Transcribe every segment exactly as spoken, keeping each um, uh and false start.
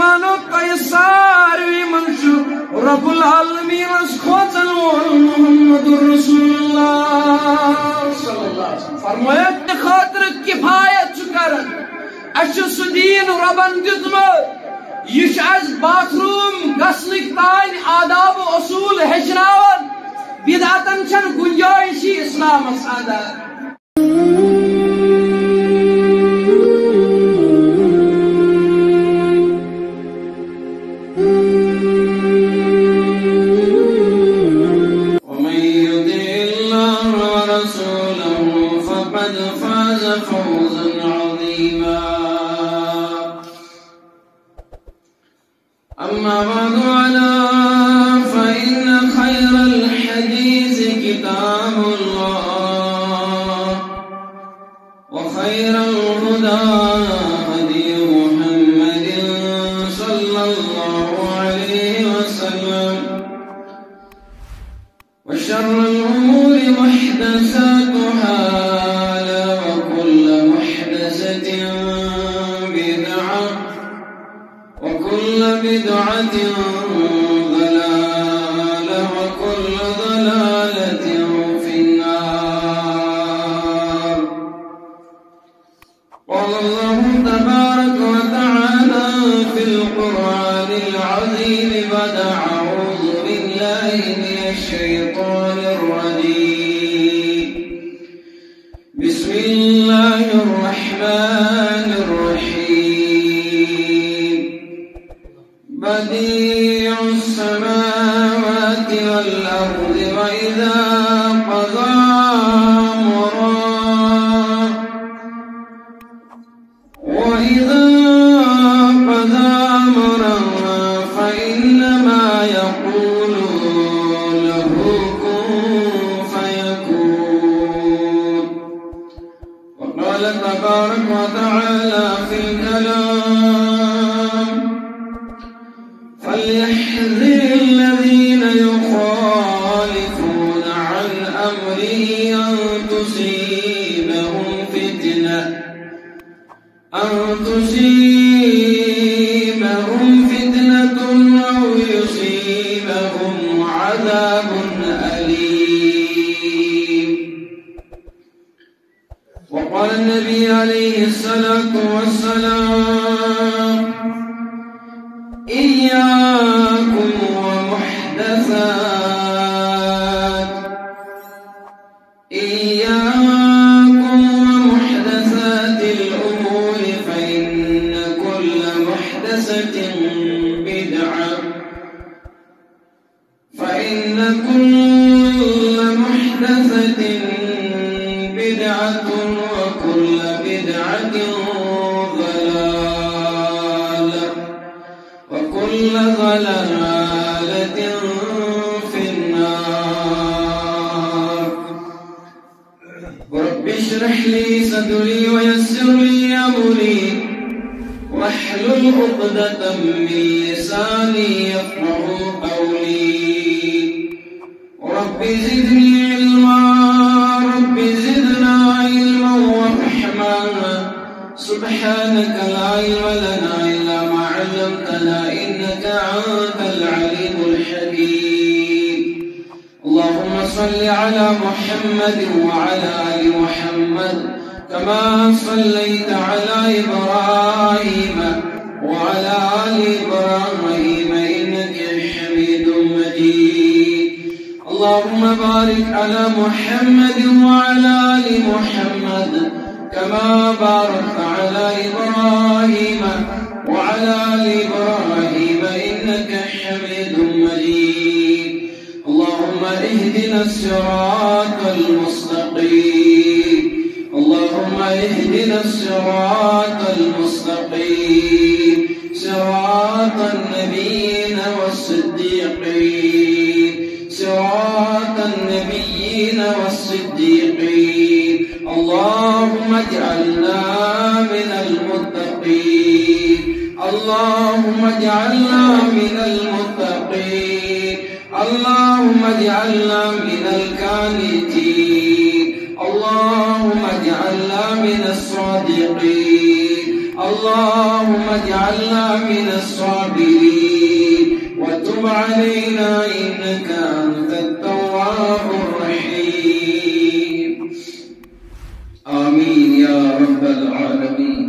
مانو، تۄہہِ ساروی منٛز چھُ رب العالمینس کھوژن وول محمد رسول اللہ صلی اللہ علیہ وسلم۔ فرمایا، تہِ خٲطرٕ کفایت چھُ کران۔ اَسہِ چھُ سُہ دیٖن رۄبن دیُتمُت، یہِ چھُ اَسہِ باتھ روٗم گژھنٕکۍ تام آداب و اصوٗل ہیٚچھناوان۔ بدعتن چھَنہٕ گُنجٲیشی اِسلامس اندر۔ ومن يطع الله ورسوله فقد فاز فوزا عظيما. أما بعد، ألا فإن خير الحديث كتاب الله، وخير الهدى هدي محمد صلى الله عليه وسلم، وشر الأمور محدثاتها، ألا وكل محدثة بدعة، وكل بدعة ضلالة، وكل ضلالة في النار. قال الله تبارك وتعالى في القرآن العظيم بعد أعوذ بالله من الشيطان الرجيم. بسم الله الرحمن الرحيم. بديع السماوات والأرض، وإذا قضى أمرا، وإذا قضى أمرا فإنما يقول له كن فيكون. وقال تبارك وتعالى في الكلام: فليحذر الذين يخالفون عن أمره أن تصيبهم فتنة، أن تصيبهم فتنة أو يصيبهم عذاب أليم. وقال النبي عليه الصلاة والسلام: إياكم ومحدثات، إياكم ومحدثات الأمور، فإن كل محدثة بدعة، فإن كل محدثة بدعة، وكل بدعة ضلالة، وكل ضلالة في النار. رب اشرح لي صدري ويسر لي أمري واحلل عقدة من لساني يفقه قولي. رب زدني علما، رب زدنا علما وفهما. سبحانك لا علم لنا إلا ما علمتنا إنك أنت العليم الحكيم. اللهم صل على محمد وعلى آل محمد كما صليت على إبراهيم وعلى آل إبراهيم إنك حميد مجيد. اللهم بارك على محمد وعلى آل محمد كما باركت على إبراهيم وعلى آل إبراهيم إنك حميد مجيد. اللهم اهدنا الصراط المستقيم. اللهم اهدنا الصراط المستقيم. صراط النبيين والصديقين. صراط النبيين والصديقين. اللهم اجعلنا من المتقين. اللهم اجعلنا من المتقين. اللهم اجعلنا من القانتين. اللهم اجعلنا من الصادقين. اللهم اجعلنا من الصابرين وتب علينا إنك أنت التواب الرحيم. آمين يا رب العالمين.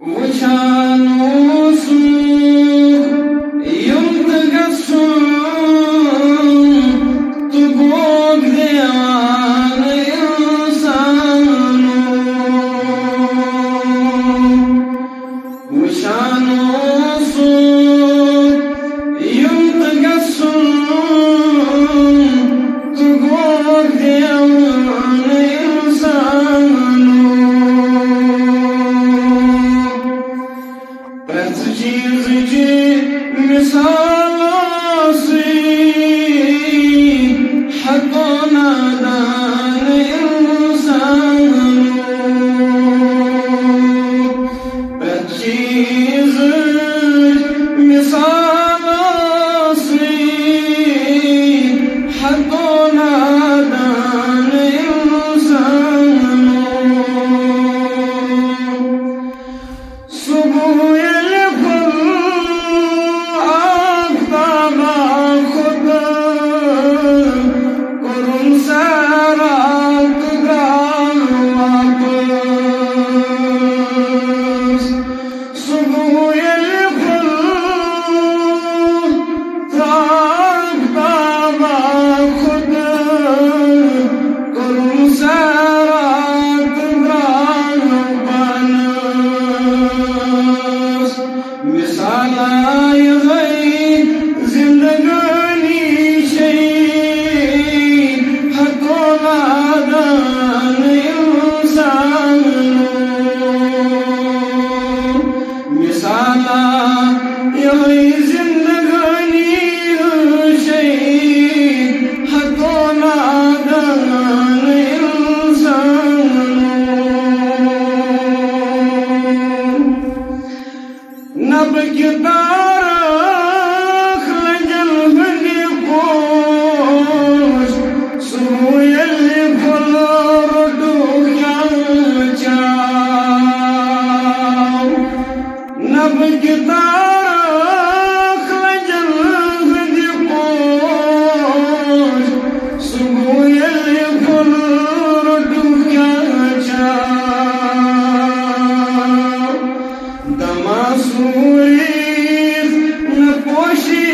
وٕچھان اوسُکھ یُن تہٕ گژھُن، تہٕ گوٚوکھ دیوانہٕ اِنسانو۔ وٕچھان اوسُکھ یُن تہٕ گژھُن، تہٕ گوٚوکھ دیوانہٕ اِنسانو۔ پرٛٮ۪تھ چیٖزٕچ مثال ٲسٕے ہتو نادان اِنسانو۔ پرٛٮ۪تھ چیٖزٕچ مثال ٲسٕے ہتو نادان اِنسانو۔ صبح ییٚلہِ پھوٚل آفتابا کھوٚت، کوٚرُن سیرا تہٕ درٛاو واپس۔ صبح ییٚلہِ پھوٚل آفتابا کھوٚت، کوٚرُن سیرا تہٕ درٛاو پانس۔ مثالا یِہوٚے زندگٲنی چھے ہتو نادان اِنسانو۔ مثالا یِہوٚے زندگٲنی چھے ہتو نادان اِنسانو۔ نبہٕ کہِ تارک لنجن ہٕنٛدِ پوش، صبح ییٚلہِ پھوٚل روٚٹُکھ کیٛاہ چاو۔ نبہٕ کہِ تارک لنجن ہٕنٛدِ پوش، صبح ییٚلہِ پھوٚل روٚٹُکھ کیٛاہ چاو۔ دما سوٗرِتھ نہ پوشی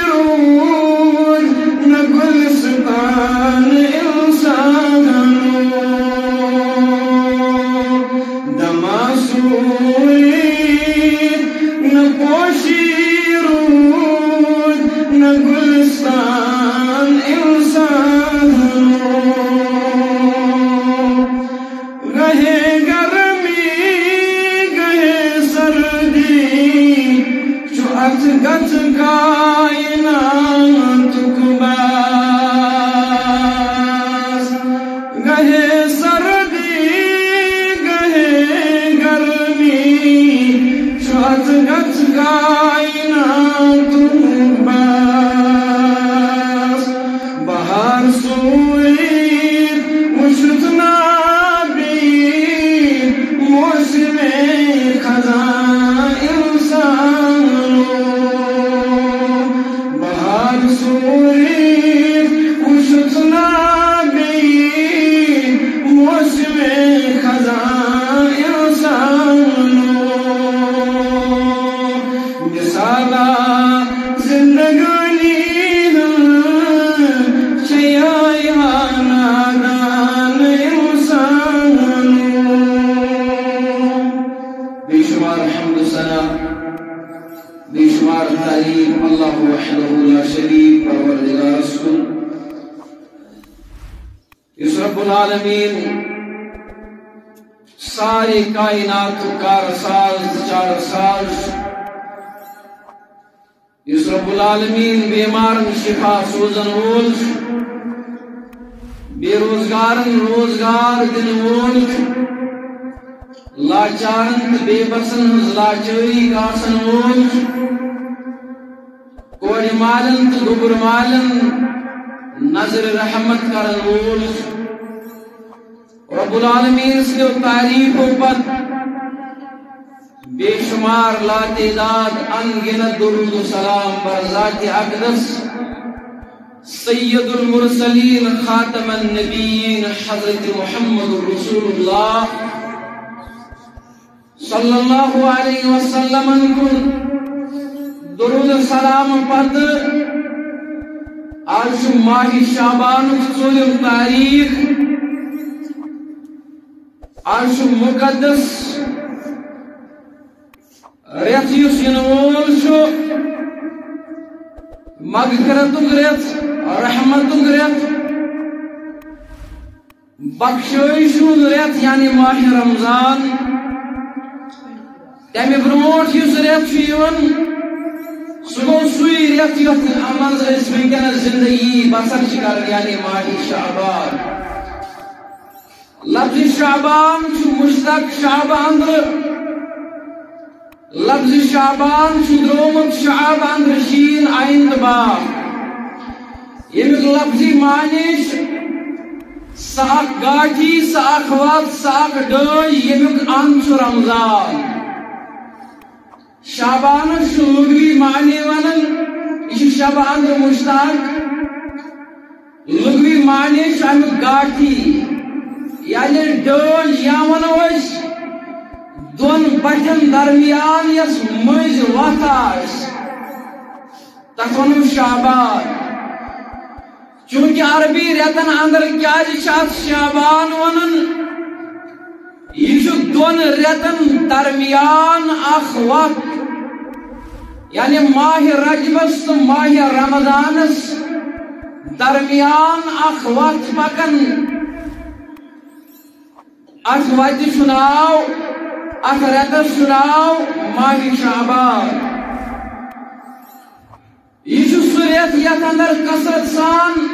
روٗد، نہ گُلستان اِنسانو۔ دما سوٗرِتھ نہ پوشی روٗد، نہ گُلستان اِنسانو۔ گہے گرمی، گہے سردی، چھُ اتھ گژھ کائناتُک باس۔ گہے سردی، گہے گرمی، چھُ اتھ گژھ کائناتُک باس۔ بہار سوٗرِتھ وُچھُتھ نا بیٚیہِ موسمِ خزاں اِنسانو۔ بہار سوٗرِتھ وُچھُتھ نا بیٚیہِ موسمِ خزاں اِنسانو۔ مثالا زندگٲنی ہٕنٛز چھے یِہوٚے ہا نادان اِنسانو۔ بے شمار حمد و ثنا، بے شمار تعریف اللہ وحدہ لا شریک پروردگارس کُن، یُس رب العالمین سارے کائناتُک کار ساز تہٕ چارٕ ساز چھُ، یُس رب العالمین بیمارن شفا سوزن وول چھُ، بے روزگارن روزگار دِنہٕ وول چھُ، لاچارن تہٕ بے بسن ہٕنٛز لاچٲری کاسن وول چھُ، کورِ مالٮ۪ن تہٕ گوٚبُر مالٮ۪ن نظرِ رحمت کرن وول چھُ۔ رب العالمین سٕنٛدیو تعریفو پتہٕ بے شمار لاتعداد ان گنت درود و سلام بر ذات اقدس سید المرسلین خاتم النبیین حضرت محمد رسول اللہ صلی اللہ علیہ وسلم کن درود سلام پتہٕ آز چھُ ماہِ شعبانُک ژوٗرِم تاریخ۔ آز چھُ مقدس رٮ۪تھ یُس یِنہٕ وول چھُ، مغفرتُک رٮ۪تھ، رحمتُک رٮ۪تھ، بخشٲیِش ہُنٛد رٮ۪تھ یعنی ماہِ رمضان۔ تَمہِ برونٛٹھ یُس رٮ۪تھ چھُ یِوان، سُہ گوٚو سُے رٮ۪تھ یَتھ منٛز أسۍ وٕنکیٚنَس زندگی بسر چھِ کران یعنی ماہِ شعبان۔ لفظ شعبان چھُ مشتق شعب اندرٕ۔ لفظ شعبان چھُ درٛومُت شعب اندرٕ شین عین تہٕ با۔ ییٚمیُک لفظی معنی چھُ سۄ اکھ گاٹھی، سۄ اکھ وَتھ، سۄ اکھ ڈٲنۍ، ییٚمیُک اند چھُ رمضان۔ شعبانس چھُ لغوی معنی ونان، یہِ چھُ شعب اندرٕ مشتق۔ لغوی معنی چھُ امیُک گاٹھی، یعنی ڈٲنۍ، یا ونو أسۍ دۄن بٹھٮ۪ن درمیان یۄس مٔنٛزۍ وتھ آسہِ، تتھ ونو شعبان۔ چونکہ عربی رٮ۪تن اندر کیازِ چھِ اتھ شعبان ونان؟ یہِ چھُ دۄن رٮ۪تن درمیان اکھ وقت، یعنی ماہِ رجبس تہٕ ماہِ رمضانس درمیان اکھ وقت پکان۔ اتھ وتہِ چھُ ناو، اتھ رٮ۪تس چھُ ناو ماہِ شعبان۔ یہِ چھُ سُہ رٮ۪تھ یتھ اندر کثرت سان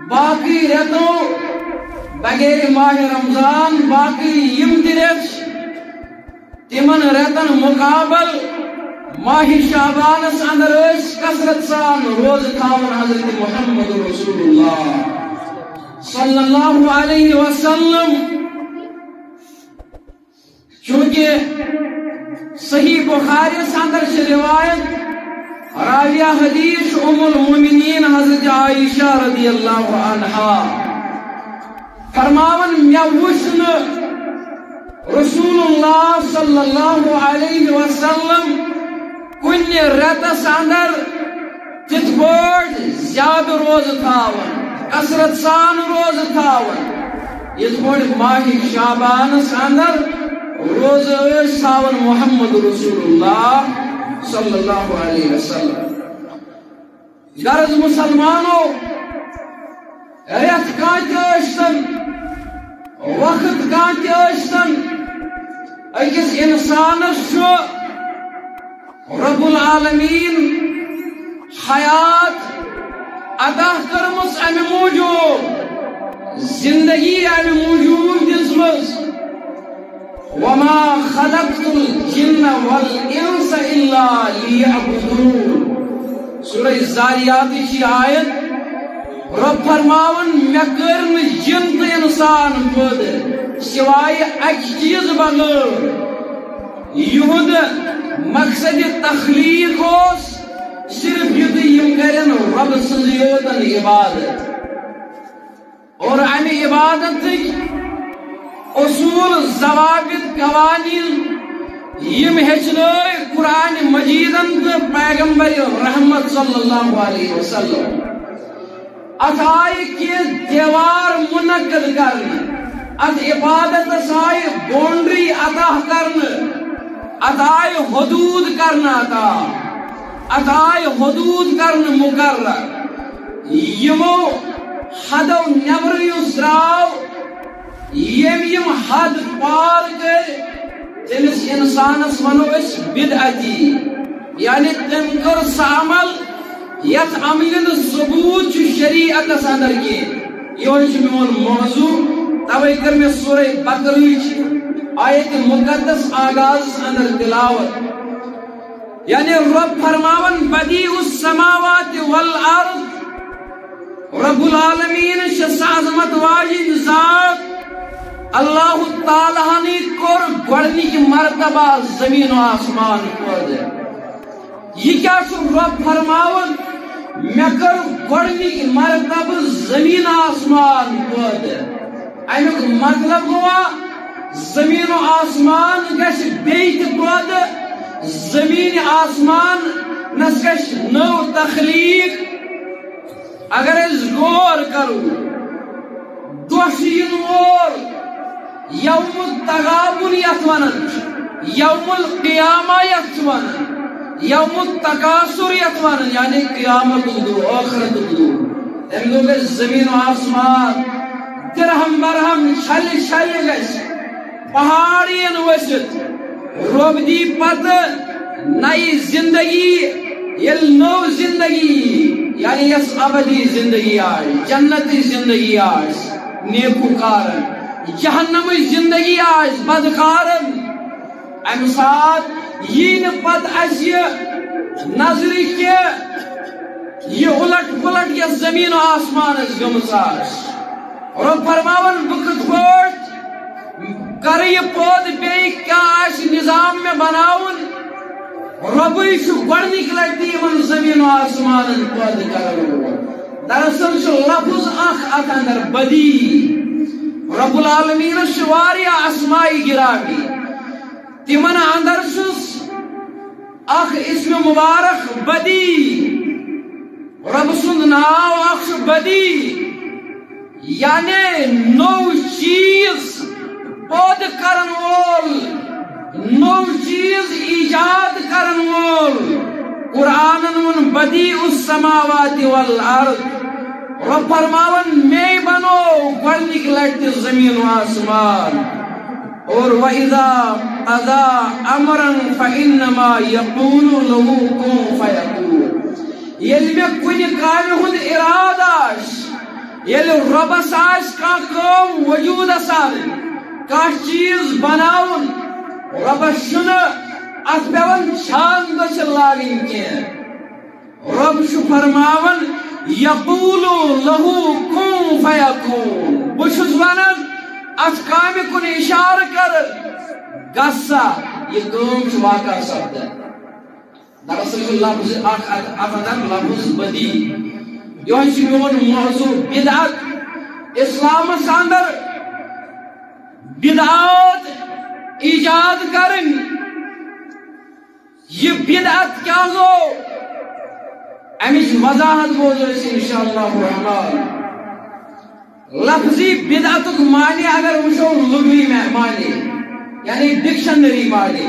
باقی رٮ۪تو بغیر ماہِ رمضان باقی یِم تہِ رٮ۪تھ چھِ، تِمن رٮ۪تن مقابل ماہِ شعبانس اندر ٲسۍ کثرت سان روزٕ تھاوان حضرت محمد رسول اللہ صلی اللہ علیہ وسلم۔ چونکہ صحیح بخاری اندر چھِ روایت، راویہ حدیث ام المؤمنین حضرت عائشہ رضی اللہ عنہا فرماون، مےٚ وُچھ نہٕ رسول اللہ صلی اللہ علیہ وسلم کُنہِ رٮ۪تس اندر تِتھ پٲٹھۍ زیادٕ روزٕ تھاوان، کثرت سان روزٕ تھاوان، یِتھ پٲٹھۍ ماہِ شعبانس اندر روزٕ ٲسۍ تھاوان محمد رسول اللہ صلی اللہ علیہ وسلم۔ غرض مسلمانو، رٮ۪تھ کانٛہہ تہِ ٲسۍتن، وقت کانٛہہ تہِ ٲسۍتن، أکِس انسانس چھُ رب العالمین حیات عطا کٔرمٕژ امہِ موٗجوٗب، زندگی امہِ موٗجوٗب دِژمٕژ۔ وما خلقت الجن والانس الا لیعبدون۔ سورہ ذاریاتٕچ یہِ آیت، رب فرماوان، مےٚ کٔر نہٕ جن تہٕ انسان پٲدٕ سوائے اکہِ چیٖز بغٲر۔ یِہُنٛد مقصد تخلیق اوس صرف یُتُے یِم کرن رۄبہٕ سٕنٛزٕے یوتن عبادت۔ اور امہِ عبادتٕکۍ اصوٗل، ضوابط، قوانین یِم ہیٚچھنٲے قرآن مجیدن تہٕ پیغمبر رحمت صلی اللہ علیہ وسلم۔ اتھ آیہِ کینٛہہ تہوار منعقد کرنہٕ، اتھ عبادتس آیہِ باؤنڈری عطا کرنہٕ، اتھ آیہِ حدود کرنہٕ عطا، اتھ آیہِ حدود کرنہٕ مقرر۔ یِمو حدو نٮ۪بر یُس درٛاو، ییٚمۍ یِم حد پار کٔرۍ، تٔمِس انسانس ونو أسۍ بدعتی، یعنی تٔمۍ کٔر سۄ عمل یتھ عملہِ نہٕ ثبوت چھُ شریعتس اندر کینٛہہ۔ یِہوٚے چھُ میون موضوع، توے کٔر مےٚ سورہ بقرہٕچ آیت مقدس آغازس اندر تلاوت۔ یعنی رب فرماون، بدیع السماوات والارض، رب العالمین چھِ سۄ عظمت واجِنۍ ذات، اللہ تعالیٰ ہنٕے کوٚر گۄڈنِچ مرتبہ زمین و آسمان پٲدٕ۔ یہِ کیٛاہ چھُ رۄب فرماوان؟ مےٚ کٔر گۄڈنِچ مرتبہ زمین آسمان پٲدٕ۔ اَمیُک مطلب گوٚوا، زمین و آسمان گژھِ بیٚیہِ تہِ پٲدٕ۔ زمین آسمانس گژھِ نٔو تخلیق۔ اگر أسۍ غور کرو، دۄہ چھُ یِنہٕ وول یوم التغابن یتھ ونان چھِ، یوم القیامہ یتھ چھِ ونان، یوم التکاثر یتھ ونان، یعنی قیامتُک دۄہ، ٲخرتُک دۄہ۔ تَمہِ دۄہ گژھِ زمین و آسمان درہم برہم چھلہِ چھلہِ گژھِ، پہاڑ یِن ؤسِتھ۔ رۄب دی پتہٕ نَیہِ زندگی، ییٚلہِ نٔو زندگی یی، یعنی یۄس ابدی زندگی آسہِ، جنتی زندگی آسہِ نیکوکارن، جہنمٕچ زندگی آسہِ بدکارن، اَمہِ ساتہٕ یی نہٕ پتہٕ اَسہِ یہِ نظرِ کہِ یہِ اُلٹ پُلٹ یۄس زمین و آسمانس گٔمٕژ آسہِ۔ رۄب فرماوان، بہٕ کِتھ پٲٹھۍ کرٕ یہِ پٲدٕ بیٚیہِ؟ کیٛاہ آسہِ نظام مےٚ بناوُن؟ رۄبٕے چھُ گۄڈنِکۍ لٹہِ تہِ یِمن زمین و آسمانن پٲدٕ کرن وول۔ دراصل چھُ لفظ اکھ اتھ اندر بدیع۔ رب العالمینس چھِ واریاہ اسماء گرامی۔ تِمن اندر چھُس اکھ اسم مبارک بدیع۔ رب سُنٛد ناو اکھ چھُ بدیع، یعنی نوٚو چیٖز پٲدٕ کرن وول، نوٚو چیٖز ایجاد کرن وول۔ قرآنن ووٚن، بدیع السماوات والارض۔ رب فرماوان، مے بنوو گۄڈنِکۍ لٹہِ تہِ زمین و آسمان۔ اور وَإِذَا قَضَى أَمْرًا فَإِنَّمَا يَقُولُ لَهُ كُن فَيَكُونُ۔ ییٚلہِ مےٚ کُنہِ کامہِ ہُنٛد اِرادٕ آسہِ، ییٚلہِ رۄبَس آسہِ کانٛہہ کٲم وجوٗدَس اَنٕنۍ، کانٛہہ چیٖز بَناوُن، رۄبَس چھُنہٕ اَتھ پٮ۪وان چھان دٔچھِنۍ لاگٕنۍ کینٛہہ۔ رۄب چھُ فرماوان، یقول لہ کن فیکون۔ بہٕ چھُس وَنان، اَتھ کامہِ کُن اِشارٕ کَرٕ، گژھ سا، یہِ کٲم چھِ واقع سپدان۔ دراصل چھُ لفظ اکھ اتھ، اتھ اندر لفظ بدیع۔ یِہوٚے چھُ میون موضوع بدعت۔ اسلامس اندر بدعات ایجاد کرٕنۍ۔ یہِ بدعت کیٛاہ گوٚو؟ اَمِچ وضاحت بوزو أسۍ انشاءاللہ الرحمن۔ لفظی بدعتُک معنی اگر وٕچھو، لغوی مع-، معنی، یعنی ڈکشنری معنی۔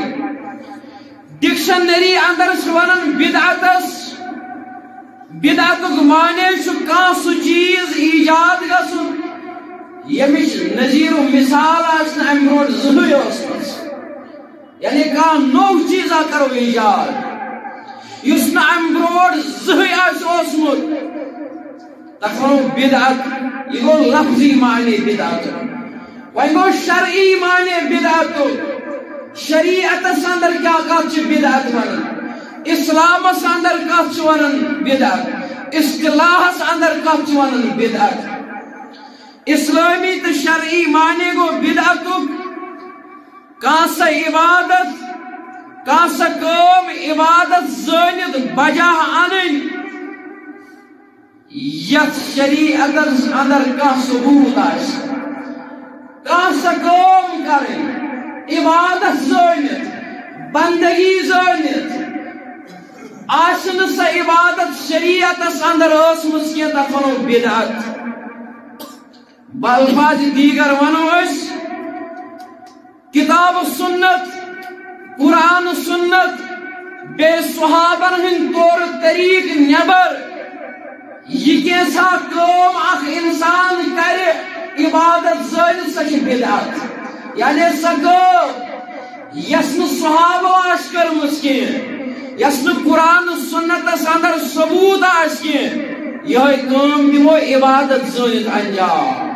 ڈکشنری اندر چھِ ونان بدعتس، بدعتُک معنی چھُ کانٛہہ سُہ چیٖز ایجاد گژھُن، ییٚمِچ نظیر و مثال آسہِ نہٕ امہِ برونٛٹھ زٕہٕے ٲسمٕژ۔ یعنی کانٛہہ نوٚو چیٖزا کرو ایجاد، یُس نہٕ امہِ برونٛٹھ زٕہٕے آسہِ اوسمُت، تتھ ونو بدعت۔ یہِ گوٚو لفظی معنی بدعت۔ وۄنۍ گوٚو شرعی معنی بدعتُک۔ شریعتس اندر کیٛاہ کتھ چھِ بدعت ونان؟ اسلامس اندر کتھ چھِ ونان بدعت؟ اصطلاحس اندر کتھ چھِ ونان بدعت؟ اسلٲمی تہٕ شرعی معنی گوٚو بدعتُک کانٛہہ سۄ عبادت، کانٛہہ سۄ کٲم عبادت زٲنِتھ بجا انٕنۍ، یتھ شریعتس اندر کانٛہہ ثبوت آسہِ، کانٛہہ سۄ کٲم کرٕنۍ عبادت زٲنِتھ، بندگی زٲنِتھ، آسہِ نہٕ سۄ عبادت شریعتس اندر ٲسمٕژ کینٛہہ، تتھ ونو بدعت۔ بلفاظ دیگر ونو أسۍ، کتاب و سنت، قرآن و سنت، بیٚیہِ صحابن ہٕنٛدۍ طور طریقہٕ نٮ۪بر یہِ کینٛژھا کٲم اکھ انسان کرِ عبادت زٲنِتھ، سۄ چھِ بدعت۔ یعنی سۄ کٲم یۄس نہٕ صحابو آسہِ کٔرمٕژ کینٛہہ، یۄس نہٕ قرآن و سنتس اندر ثبوت آسہِ کینٛہہ، یِہوٚے کٲم دِمو عبادت زٲنِتھ انجام۔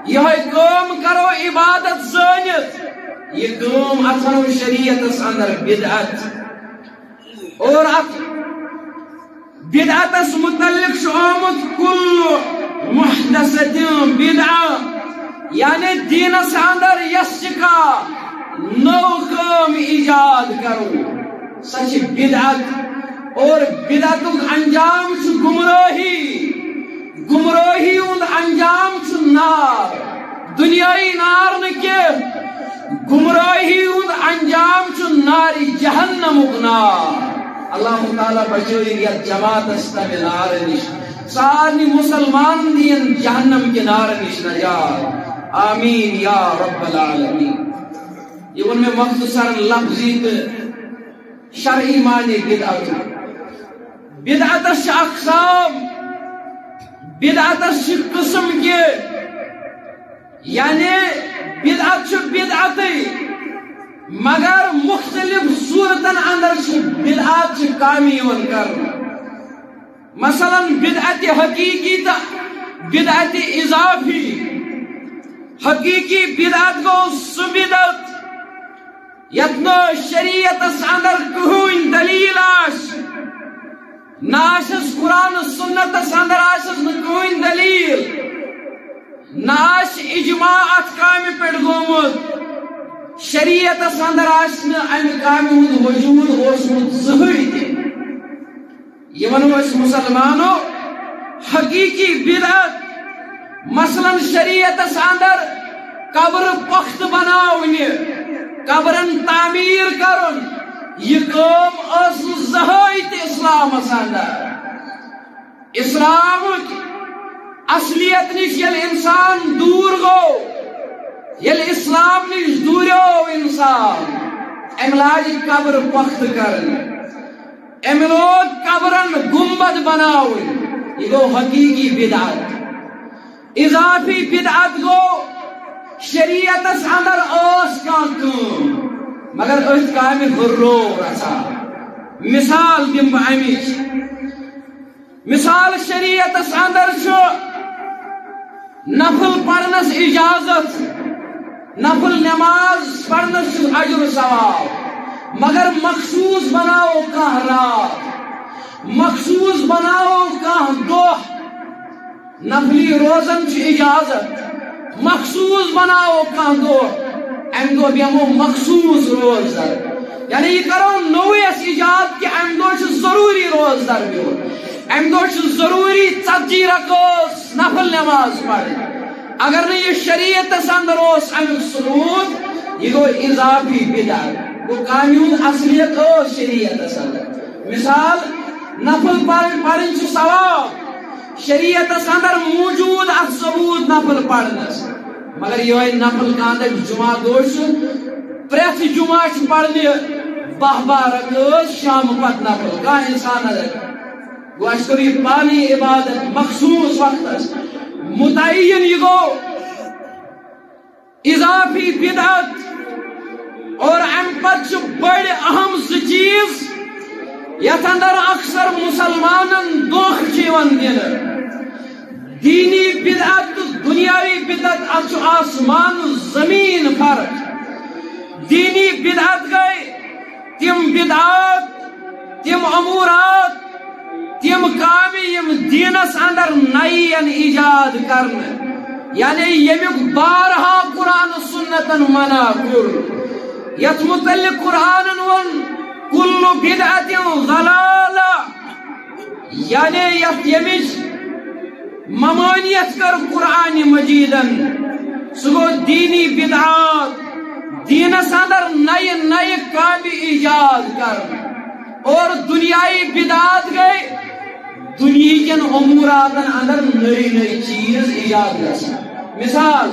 یِہوٚے کٲم کرو عبادت زٲنِتھ۔ یہِ کٲم اتھ ونو شریعتس اندر بدعت۔ اور اتھ بدعتس متعلق چھُ آمُت، کل محدثۃ بدعہ۔ یعنی دینس اندر یس تہِ کانٛہہ نٔو کٲم ایجاد کرو، سۄ چھِ بدعت۔ اور بدعتُک انجام چھُ گمراہی، گمراہی ہُنٛد انجام چھُ نار۔ دنیاہی نار نہٕ کینٛہہ، گمراہی ہُنٛد انجام چھُ نارِ جہنمُک نار۔ اللہ تعالیٰ بچٲیِن یتھ جماعتس تمہِ نارٕ نِش۔ سارنٕے مسلمانن دِیِن جہنم کہِ نارٕ نِش نجات۔ آمین یا رب العالمین۔ یہِ ووٚن مےٚ مختصر لفظی تہٕ شرعی معنی بدعت۔ بدعتس چھِ اقسام، بدعتس چھِ قسم کہِ، یعنی بدعت چھُ بدعتٕے، مگر مختلف صورتن اندر چھِ بدعت چھِ کامہِ یِوان کرنہٕ۔ مثلاً بدعت حقیقی تہٕ بدعت اضافی۔ حقیقی بدعت گوٚو سُہ بدعت یتھ نہٕ شریعتس اندر کٕہٕنۍ دلیل آسہِ، نہ آسٮ۪س قرآن سنتس اندر آسٮ۪س نہٕ کٕہٕنۍ دلیل، نہ آسہِ اجماع اتھ کامہِ پٮ۪ٹھ گوٚمُت، شریعتس اندر آسہِ نہٕ امہِ کامہِ ہُنٛد وجود اوسمُت زٕہٕے تہِ۔ یہِ ونو أسۍ مسلمانو حقیقی بدعت۔ مثلاً شریعتس اندر قبر پۄختہٕ بناونہِ، قبرن تعمیٖر کرُن، یہِ کٲم ٲس نہٕ زٕہٕے تہِ اسلامس اندر۔ اسلامٕچ اصلیت نِش ییٚلہِ انسان دوٗر گوٚو، ییٚلہِ اسلام نِش دوٗریو انسان، أمۍ لاجہِ قبر پۄختہٕ کرنہِ، أمۍ لوگ قبرن گنبد بناوٕنۍ، یہِ گوٚو حقیقی بدعت۔ اضافی بدعت گوٚو شریعتس اندر ٲس کانٛہہ کٲم، مگر أتھۍ کامہِ ہُرروو رژھا۔ مثال دِمہٕ بہٕ امِچ۔ مثال، شریعتس اندر چھُ نفل پرنس اجازت، نفل نماز پرنس چھُ اجر و ثواب، مگر مخصوص بناوو کانٛہہ راتھ، مخصوص بناوو کانٛہہ دۄہ۔ نفلی روزن چھُ اجازت، مخصوص بناوو کانٛہہ دۄہ، امہِ دۄہ بیٚہمو مخصوص روزدر۔ یعنی یہِ کرو نوٚوُے اَسہِ ایجاد کہِ امہِ دۄہ چھُ ضروٗری روزدر بِہُن، امہِ دۄہ چھُ ضروٗری ژتجی رکٲژ نفل نماز پرٕنۍ۔ اگر نہٕ یہِ شریعتس اندر اوس امیُک ثبوت، یہِ گوٚو اضافی بدعت، گوٚو کامہِ ہُنٛد اصلیت ٲس شریعتس اندر۔ مثال، نفل پرٕنۍ، پرٕنۍ چھِ ثواب، شریعتس اندر موجود اتھ ثبوت نفل پرنس، مگر یہے نفل کانٛہہ دپہِ جمعہ دۄہ چھُ، پرٛٮ۪تھ جمعہ چھُ پرنہِ باہ باہ رکٲژ شام پتہٕ نفل۔ کانٛہہ انسان نظر گوٚو، اسہِ کوٚر یہِ پانہٕ یہِ عبادت مخصوص وقتس متعین، یہِ گوٚو اضافی بدعت۔ اور امہِ پتہٕ چھِ بڑِ اہم زٕ چیز یتھ اندر اکثر مسلمانن دھوکہ چھُ یِوان دِنہٕ۔ دینی بدعت تہٕ دنیاوی بدعت، اتھ چھُ آسمان زمین فرق۔ دینی بدعت گٔے تِم بدعات، تِم امورات، تِم کامہِ یِم دینس اندر نَیہِ یِن ایجاد کرنہٕ، یعنی ییٚمیُک بارہا قرآن و سنتن منع کوٚر، یتھ متعلق قرآنن ووٚن، "کل بدعت ضلالہ"، یعنی یتھ ییٚمِچ ممانعت کٔر قرآن مجیدن، سُہ گوٚو دینی بدعات، دینس اندر نَیہِ نَیہِ کامہِ ایجاد کرنہٕ۔ اور دنیائی بدعات گٔے دنیہکٮ۪ن اموراتن اندر نٔے نٔے چیز ایجاد گژھان۔ مثال،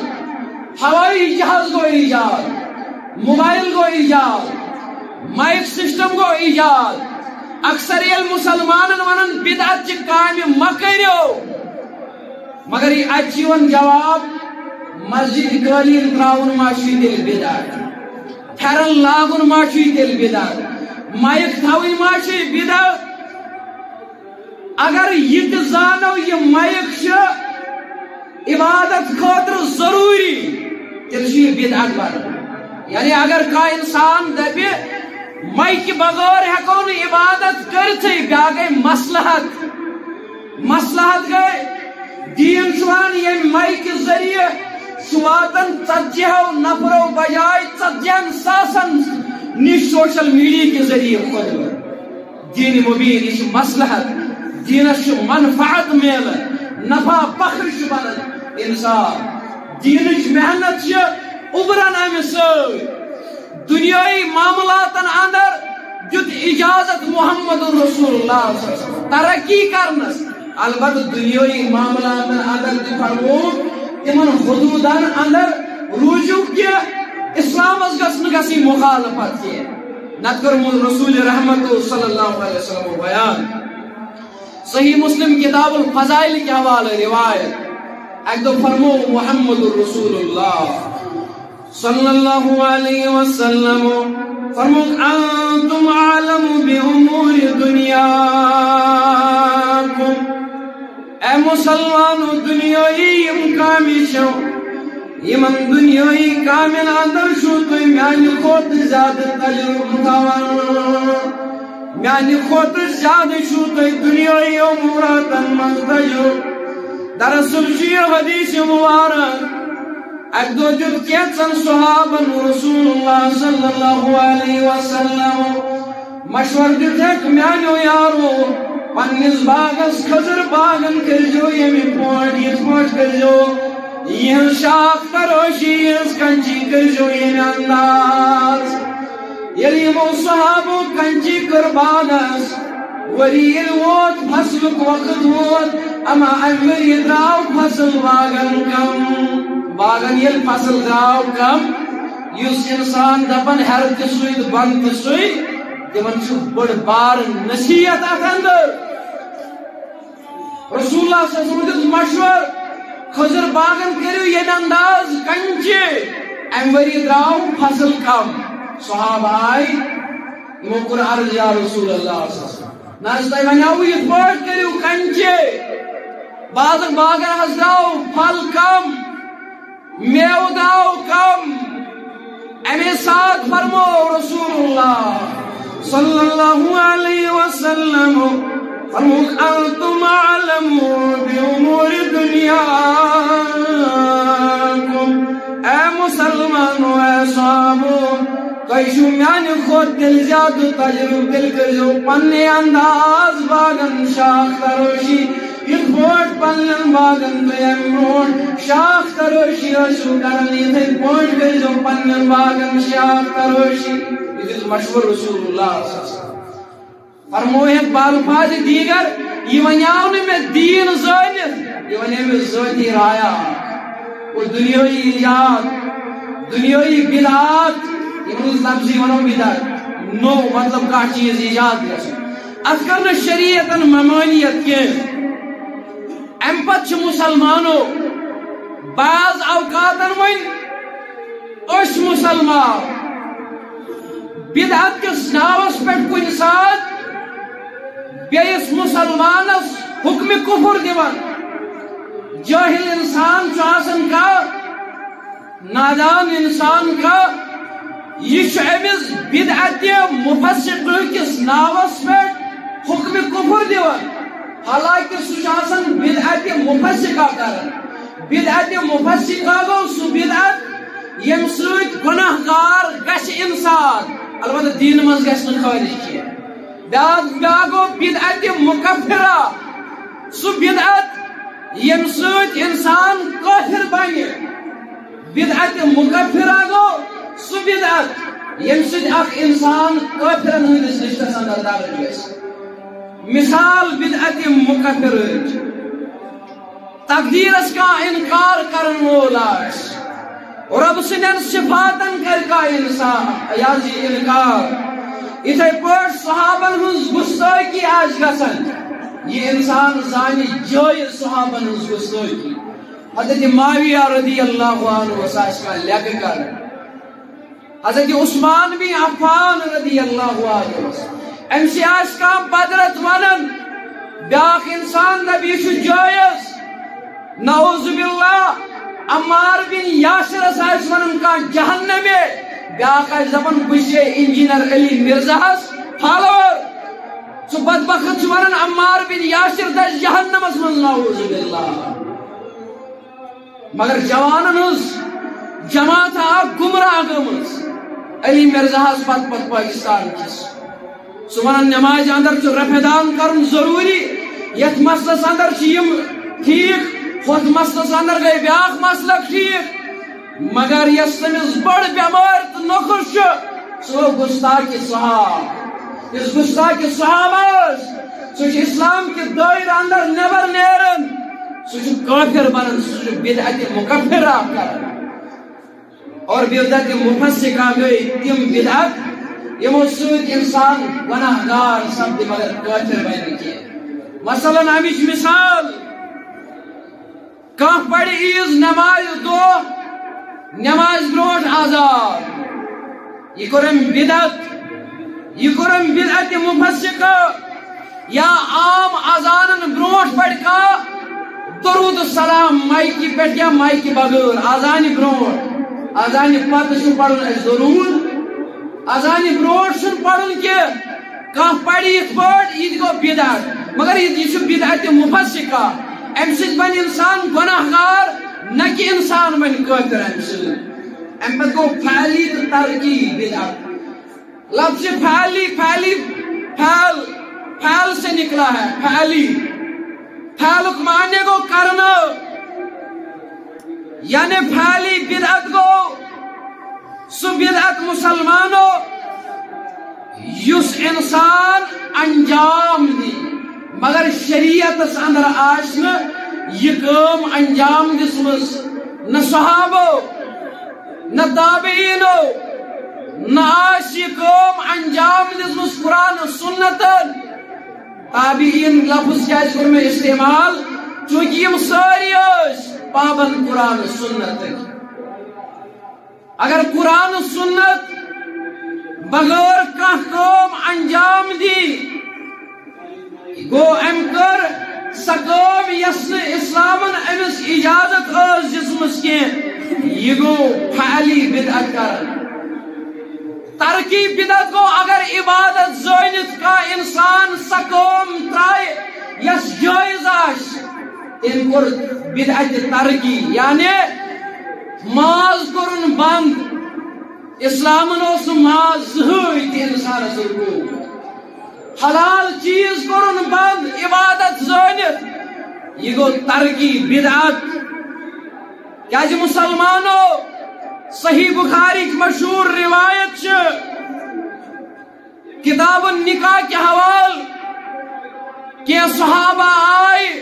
ہوائی جہاز گوٚو ایجاد، موبائل گوٚو ایجاد، مائیک سسٹم گوٚو ایجاد۔ اکثر ییٚلہِ مسلمانن ونان بدعت چہِ کامہِ مہ کٔرِو، مگر یہِ اتہِ چھُ یِوان جواب، مسجد قٲلیٖن ترٛاوُن ما چھُے تیٚلہِ بدعت؟ پھٮ۪رن لاگُن ما چھُے تیٚلہِ بدعت؟ مایِک تھاوٕنۍ ما چھُے بدعت؟ اگر یہِ تہِ زانو، یہِ مایِک چھِ عبادت خٲطرٕ ضروٗری، تیٚلہِ چھُ یہِ بدعت بنان۔ یعنی اگر کانٛہہ انسان دپہِ، مایکہِ بغٲر ہٮ۪کو نہٕ عبادت کٔرِتھٕے، بیٛاکھ گٔے مصلحت۔ مصلحت گٔے، دیٖن چھُ وَنان، ییٚمہِ مایکہِ ذٔریعہٕ چھُ واتان ژتجی ہو نفرو بجائے ژتجی ہن ساسن نِش سوشل میڈیا کہِ ذٔریعہٕ خۄدمت۔ دین مبین، یہِ چھُ مصلحت، دینس چھُ منفعت میلان، نفع بخش چھُ بنان انسان۔ دینٕچ محنت چھِ اُبران امہِ سۭتۍ۔ دنیٲیی معاملاتن اندر دیُت اجازت محمد رسول اللہ صلی اللہ علیہ وسلم ترقی کرنس۔ البتہ دنیٲیی معاملاتن اندر تہِ فرموو تِمن حدودن اندر روٗزِو کہِ اسلامس گژھِ نہٕ گژھٕنۍ مخالفت کینٛہہ۔ نتہٕ کوٚرمُت رسول رحمت صلی اللہ علیہ وسلم بیان۔ صحیح مسلم کتاب الفضائل کے حوالے روایت۔ اکہِ دۄہ فرموو محمد رسول اللہ صلی اللہ علیہ وسلم، فرمووُکھ، "انتم اعلم بامور دنیاکم۔" اے مسلمانو، دنیٲیی یِم کامہِ چھَو، یِمن دنیٲیی کامٮ۪ن اندر چھُو تُہۍ میانہِ کھۄتہٕ زیادٕ تجربہٕ تھاوان۔ میانہِ کھۄتہٕ زیادٕ چھُو تُہۍ دنیٲیی اموراتن منٛز تجربہٕ۔ دراصل چھُ یہِ حدیث مبارک۔ اکہِ دۄہ دیُت کینٛژن صحابن رسول اللہ صلی اللہ علیہ وسلم مشورٕ دیُت، ہیٚکھ میانیو یارو، پننِس باغس خٔزٕر باغن کٔرۍزیو ییٚمہِ پٲٹھۍ، یِتھ پٲٹھۍ کٔرۍزیو، یِہٕنٛز شاخ ترٲشی، یِہٕنٛز کنچی کٔرۍزیو ییٚمہِ انداز۔ ییٚلہِ یِمو صحابو کنچی کٔر باغس، ؤری ییٚلہِ ووت، فصلُک وقت ووت، اما امہِ ؤری درٛاو فصل باغن کم۔ باغن ییٚلہِ فصل درٛاو کم، یُس انسان دپان ہیرٕ تہِ سُے تہٕ بۄنہٕ تہِ سُے، تِمن چھُ بٔڑ بار نصیحت اتھ اندر۔ رسول اللہ صلی اللہ علیہ وسلم دیُت مشور، خٔزٕر باغن کٔرِو ییٚمہِ انداز کنچہِ۔ امہِ ؤری درٛاو فصل کم۔ صحابہ آے، یِمو کوٚر عرض، یا رسول اللہ صلی اللہ علیہ وسلم، نہ حظ تۄہہِ ونیاوُ یِتھ پٲٹھۍ کٔرِو کنچہِ۔ باغ، باغن حظ درٛاو پھل کم، میوٕ درٛاو کم۔ اَمے ساتہٕ فرموو رسول اللہ صلی اللہ علیہ وسلم، فرمووُکھ، "انتم اعلم بامور دنیاکم۔" اے مسلمانو، اے صحابو، تۄہہِ چھُو میانہِ کھۄتہٕ تیٚلہِ زیادٕ تجربہٕ، تیٚلہِ کٔرۍزیو پننہِ انداز باغن شاخ ترٲشی۔ یِتھ پٲٹھۍ پننٮ۪ن باغن تُہۍ امہِ برونٛٹھ شاخ ترٲشی ٲسِو کران، یِتھے پٲٹھۍ کٔرۍزیو پننٮ۪ن باغن شاخ ترٲشی۔ یہِ دیُت مشورٕ رسول اللہ صلی اللہ علیہ وسلم۔ فرمووُکھ بالفاظ دیگر، یہِ ونیاو نہٕ مےٚ دیٖن زٲنِتھ، یہِ ونے مےٚ ذٲتی رایا اکھ۔ اور دنیٲیی ایجاد، دنیٲیی بدعات، یِمن ہٕنٛز لفظی ونو بدعت، نوٚو مطلب کانٛہہ چیٖز ایجاد گژھُن۔ اتھ کٔر نہٕ شریعتن ممٲنیت کینٛہہ۔ امہِ پتہٕ چھِ مسلمانو بعض اوقاتن وۄنۍ أسۍ مسلمان بدعت کِس ناوس پٮ۪ٹھ کُنہِ ساتہٕ بیٚیِس مسلمانس حکمِ کفر دِوان۔ جٲہل انسان چھُ آسان کانٛہہ، نادان انسان کانٛہہ، یہِ چھُ أمِس بدعتِ مفسقہٕ کِس ناوس پٮ۪ٹھ حکمِ کفر دِوان، حالانکہ سُہ چھُ آسان بدعتِ مفسقہ کران۔ بدعتِ مفسقہ گوٚو سُہ بدعت ییٚمہِ سۭتۍ گۄناہ گار گژھِ انسان، البتہ دیٖنہٕ منٛز گژھِ نہٕ خٲرج کینٛہہ۔ بیٛاکھ، بیٛاکھ گوٚو بدعتِ مکفرہ، سُہ بدعت ییٚمہِ سۭتۍ انسان کٲفر بنہِ۔ بدعتِ مکفرہ گوٚو سُہ بدعت ییٚمہِ سۭتۍ اکھ انسان کٲفرن ہٕنٛدِس لسٹس اندر درج گژھِ۔ مثال بدعتِ مکفرٕچ، تقدیرس کانٛہہ انکار کرن وول آسہِ، رۄب سٕنٛدٮ۪ن صفاتن کرِ کانٛہہ انسان، یہِ حظ یہِ انکار۔ یِتھے پٲٹھۍ صحابن ہٕنٛز گستٲخی آسہِ گژھان، یہِ انسان زانہِ جٲیز صحابن ہٕنٛز گستٲخی۔ حضرت معاویہ رضی اللہ عنہ آسہِ کانٛہہ لیکہٕ کران، حضرت عثمان بن عفان رضی اللہ عنہ، أمِس آسہِ کانٛہہ بدرت ونان، بیٛاکھ انسان دپہِ، یہِ چھُ جٲیز۔ نعوذ باللہ، عمار بن یاسرس آسہِ ونان کانٛہہ جہنمی، بیٛاکھ آسہِ دپان، بہٕ چھُسے انجینئر علی مرزاہس فالوور۔ سُہ بدبخت چھُ ونان، عمار بن یاسر دَزِ جہنمس منٛز، نعوذ باللہ۔ مگر جوانن ہٕنٛز جماعت اکھ گمراہ گٔمٕژ علی مرزاہس پتہٕ پتہٕ پاکستان کِس۔ سُہ ونان نمازِ اندر چھُ رفع دان کرُن ضروٗری، یتھ مسلس اندر چھِ یِم ٹھیٖک، ہُتھ مسلس اندر گٔے بیاکھ مسلک ٹھیٖک۔ مگر یۄس تٔمِس بٔڑ بٮ۪مٲرۍ تہٕ نۄخُس چھُ، سُہ گوٚو گستاخِ صحابہ۔ یُس گستاخِ صحابہ اوس، سُہ چھُ اسلام کہِ دٲیرٕ اندر نٮ۪بر نیران، سُہ چھُ کٲفر بنان، سُہ چھُ بدعتِ مکفرہ کران۔ اور بدعتِ مفسقہ گٔے تِم بدعت، یِمو سۭتۍ انسان گناہ گار سپدِ مگر کٲفر بنہِ نہٕ کینٛہہ۔ مثلاً امِچ مثال، کانٛہہ پرِ عیٖذ نمازِ دۄہ، نمازِ برونٛٹھ اذان، یہِ کوٚر أمۍ بدعت، یہِ کوٚر أمۍ بدعتِ مفسقہ۔ یا عام اذانن برونٛٹھ پرِ کانٛہہ درود السلام مایکہِ پٮ۪ٹھ یا مایکہِ بغٲر، اذانہِ برونٛٹھ، اذانہِ پتہٕ چھُ پرُن اَسہِ ضروٗر، اذانہِ برونٛٹھ چھُنہٕ پرُن کینٛہہ۔ کانٛہہ پرِ یِتھ پٲٹھۍ، یہِ تہِ گوٚو بدعت۔ مگر یہِ، یہِ چھُ بدعتِ مفسقہ۔ اَمہِ سۭتۍ بنہِ اِنسان گۄناہ گار، نہ کہِ اِنسان بنہِ کٲفِر اَمہِ سۭتۍ۔ اَمہِ پتہٕ گوٚو فعلی تہٕ ترکی بدعت۔ لفظِ فعلی، فعلی، فعل، فعل سے نکلا ہے، فعلی۔ فعلُک معنی گوٚو کرنہٕ۔ یعنی فعلی بدعت گوٚو سُہ بدعت مسلمانو، یُس انسان انجام دی، مگر شریعتس اندر آسہِ نہٕ یہِ کٲم انجام دِژمٕژ، نہ صحابو، نہ تابعینو، نہ آسہِ یہِ کٲم انجام دِژمٕژ قرآن و سنتن۔ تابعین لفظ کیازِ کوٚر مےٚ استعمال؟ چونکہ یِم سٲری ٲسۍ پابند قرآن و سنتٕکۍ۔ اگر قرآن و سنت بغٲر کانٛہہ کٲم انجام دی، گوٚو أمۍ کٔر سۄ کٲم یۄس نہٕ اسلامن أمِس اجازت ٲس دِژمٕژ کینٛہہ، یہِ گوٚو فعلی بدعت کران۔ ترکی بدعت گوٚو اگر عبادت زٲنِتھ کانٛہہ انسان سۄ کٲم ترٛایہِ یۄس جٲیز آسہِ، تٔمۍ کوٚر بدعتِ ترکی، یعنی ماز کوٚرُن بنٛد۔ اسلامن اوس نہٕ ماز زٕہٕے تہِ انسانس رُکومُت۔ حلال چیز کوٚرُن بنٛد، عبادت زٲنِتھ، یہِ گوٚو ترکی بدعت۔ کیازِ مسلمانو، صحیح بخاری مشہور روایت چھِ، کتاب النکاح کہِ حوالہٕ کینٛہہ صحابہ آے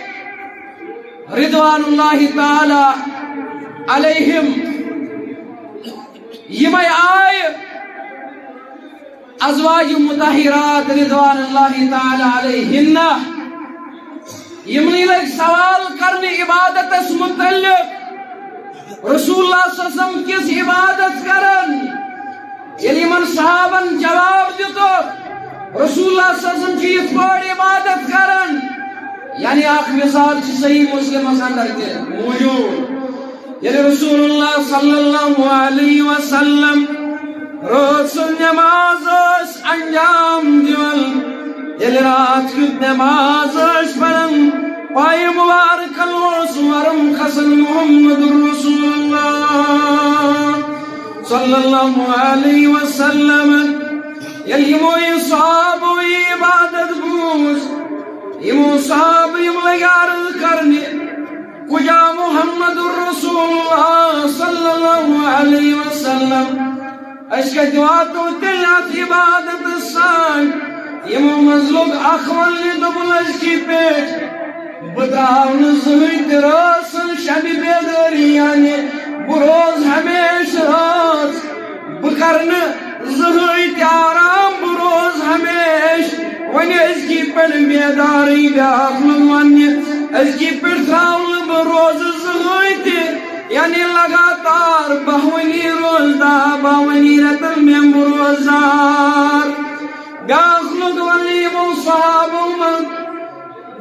رضوان اللہ تعالی علیہم، یِمے آے ازواج مطہرات رضوان اللہ تعالی علیہن، یِمنٕے لٔگۍ سوال کرنہِ عبادتس متعلق، رسول اللہ صلی اللہ علیہ وسلم کِژھ عبادت کران؟ ییٚلہِ یِمن صحابن جواب دیُتُکھ، رسول اللہ صلی اللہ علیہ وسلم چھِ یِتھ پٲٹھۍ عبادت کران، یعنی اکھ مثال چھِ صحیح مسلمس اندر تہِ موجود۔ ییٚلہِ رسول اللہ صلی اللہ علیہ وسلم رٲژ سٕنٛز نماز ٲسۍ انجام دِوان، ییٚلہِ راتھ کیُتھ نماز ٲسۍ پران، پایہِ مبارکن اوس ورم کھسان محمد رسول اللہ صلی اللہ علیہ وسلم۔ ییٚلہِ یِمو یہِ صحابو یہِ عبادت بوٗز، یِمو صحابہٕ یِم لٔگۍ عرض کرنہِ، کجا محمد رسول اللہ صلی اللہ علیہ وسلم؟ أسۍ کتہِ واتو تیٚلہِ اتھ عبادتس سان؟ یِمو منٛز لوٚگ اکھ وننہِ، دوٚپُن، أزکہِ پٮ۪ٹھ بہٕ ترٛاوٕ نہٕ زٕہٕنۍ تہِ رٲژ ہٕنٛز شبِ بیدٲری، یعنی بہٕ روزٕ ہمیشہٕ رٲژ، بہٕ کرٕ نہٕ زٕہٕنۍ تہِ آرام، بہٕ روزٕ ہمیشہٕ۔ وۄنۍ أزکی پٮ۪ٹھ بیدارٕے، بیٛاکھ لوٚگ وننہِ، أزکی پٮ۪ٹھ ترٛاوٕ نہٕ بہٕ روزٕ زٕہٕنۍ تہِ، یعنی لگاتار بہوٲنی روزدار، بہوٲنی رٮ۪تن مےٚ بہٕ روزدار۔ بیٛاکھ لوٚگ وننہِ یِمو صحابو منٛز،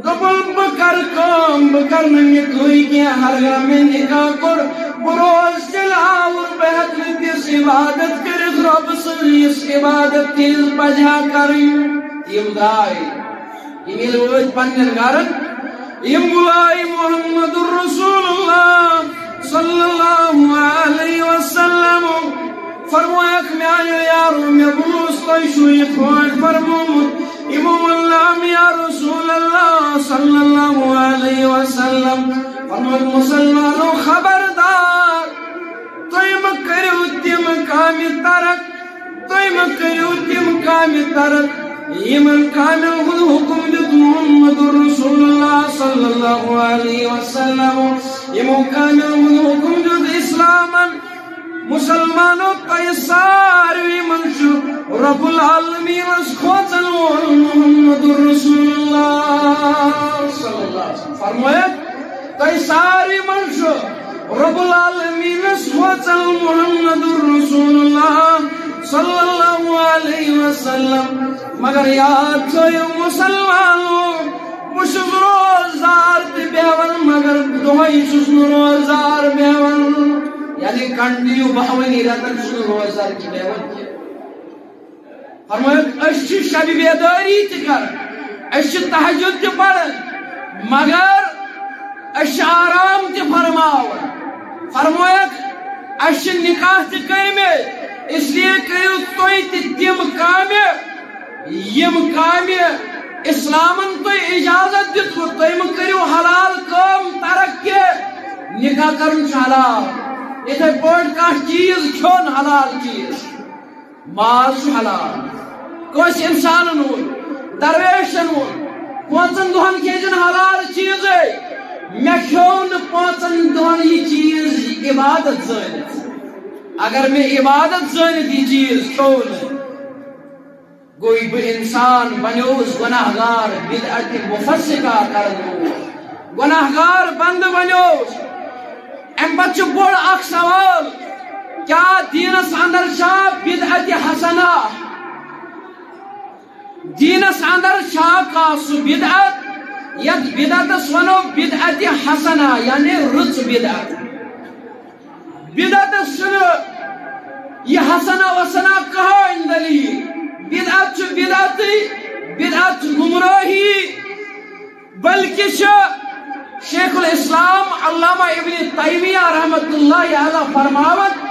دوٚپُن، بہٕ کرٕ کٲم، بہٕ کرٕ نہٕ نِکٲحٕے کینٛہہ، ہرگاہ مےٚ نِکاح کوٚر، بہٕ روزٕ تیٚلہِ آوُر، بہٕ ہٮ۪کہٕ نہٕ تِژھ عبادت کٔرِتھ رۄبہٕ سٕنٛز، یِژھ عبادت تِژھ پزِ ہا کرٕنۍ۔ یِم درٛاے، یِم ییٚلہِ وٲتۍ پننٮ۪ن گرن، یِم بُلایہِ محمد رسول اللہ صلی اللہ علیہ وسلم۔ فرمویکھ، میانیو یارو، مےٚ بوٗز تۄہہِ چھُو یِتھ پٲٹھۍ فرمومُت۔ یِمو ووٚن، نعم یا رسول اللہ صلی اللہ علیہ وسلم۔ فرمویکھ، مسلمانو، خبردار، تُہۍ مہٕ کٔرِو تِم کامہِ ترک، تُہۍ مہٕ کٔرِو تِم کامہِ ترک، یِمن کامٮ۪ن ہُنٛد حُکم دیُت محمد رسول اللہ صلی اللہ علیہ وسلم۔ یِمو کامٮ۪ن ہُنٛد حُکم دیُت اِسلامن۔ مسلمانو، تۄہہِ ساروٕے منٛز چھُ رب العالمینس کھوژن وول محمد رسول اللہ صلی اللہ علیہ وسلم۔ فرمٲیِو، تۄہہِ ساروٕے منٛز چھُ رب العالمینس کھوژن محمد رسول اللہ صلی اللہ علیہ وسلم۔ مگر یاد تھٲیِو مسلمانو، بہٕ چھُس روزدار تہِ بیٚہوان، مگر دۄہے چھُس نہٕ روزدار بیٚہوان۔ یعنی continue بہوٲنی رٮ۪تن چھُس نہٕ روزدار تہِ بیٚہوان کینٛہہ۔ فرمٲیِو، أسۍ چھِ شبِ بیدٲری تہِ کران، أسۍ چھِ تہجد تہِ پران، مگر أسۍ چھِ آرام تہِ فرماوان۔ فرمٲیِکھ، اَسہِ چھِ نکاح تہِ کٔرمٕتۍ، اس لیے کٔرِو تُہۍ تہِ تِم کامہِ، یِم کامہِ اِسلامن تۄہہِ اجازت دیُتمُت۔ تُہۍ مہٕ کٔرِو حلال کٲم ترک کینٛہہ۔ نکاح کرُن چھُ حلال، یِتھے پٲٹھۍ کانٛہہ چیٖز کھیوٚن حلال چیٖز۔ ماز چھُ حلال۔ کٲنٛسہِ اِنسانن ووٚن، درویشن ووٚن، پانٛژن دۄہن کھیٚزِ نہٕ حلال چیٖزے۔ مےٚ کھیوٚو نہٕ پانٛژن دۄہن یہِ چیٖز عبادت زٲنِتھ۔ اگر مےٚ عبادت زٲنِتھ یہِ چیٖز کھیوٚو نہٕ، گوٚو بہٕ اِنسان بنیوس گۄناہگار، بدعت مفسقہ کرن وول۔ گۄناہگار بندٕ بنیوس۔ اَمہِ پتہٕ چھُ بوٚڑ اکھ سوال، کیٛاہ دیٖنس اندر چھا بدعت حسنہ؟ دیٖنس اندر چھا کانٛہہ سُہ بدعت یتھ بدعتس ونو بدعت حسنہ، یعنی رٕژ بدعت؟ بدعتس چھُنہٕ یہِ حسنہ وسنہ کٕہٕنۍ دلیل۔ بدعت چھُ بدعتٕے، بدعت چھُ گمراہی۔ بلکہ چھُ شیخ الاسلام علامہ ابن تیمیہ رحمۃ اللہ علیہ فرماوان،